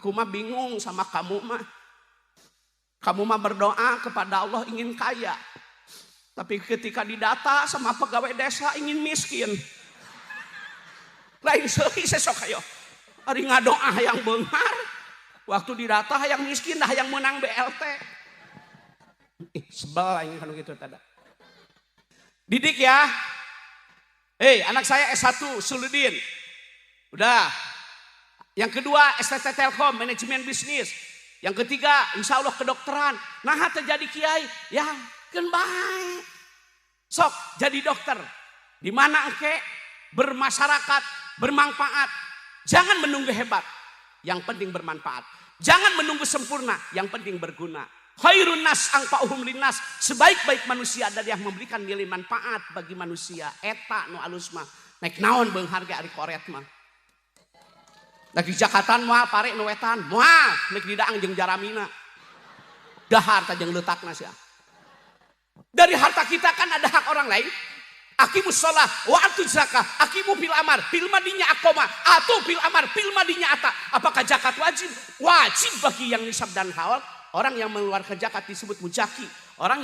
Aku mah bingung sama kamu mah. Kamu mah berdoa kepada Allah ingin kaya. Tapi ketika didata sama pegawai desa ingin miskin. Lain seuri sesok ayo. Ari ngadoa hayang beunghar. Waktu didata hayang miskin dah hayang menang BLT. Ih, sebel aing kalau gitu tada. Didik ya. Hei, anak saya S1 Suludin. Udah. Yang kedua STT Telkom, manajemen bisnis. Yang ketiga, insya Allah kedokteran. Nah, terjadi kiai, ya kan baik. Sok jadi dokter. Di mana engke bermasyarakat, bermanfaat. Jangan menunggu hebat, yang penting bermanfaat. Jangan menunggu sempurna, yang penting berguna. Khairun nas anfa'uhum linnas. Sebaik-baik manusia adalah yang memberikan nilai manfaat bagi manusia. Eta nu alus mah. Naik naon beunghar ge ari koret mah. Lagi jakatan moal pare nu wetan, moal nek didaang jeung jaramina. Dahar ta jeung leutakna sia. Dari harta kita kan ada hak orang lain. Aqimus sholah wa atu zakah, aqimu fil amar, fil madinya akoma, atau fil amar, fil madinya ata. Apakah zakat wajib? Wajib bagi yang nisab dan haul. Orang yang mengeluarkan zakat disebut muzaki. Orang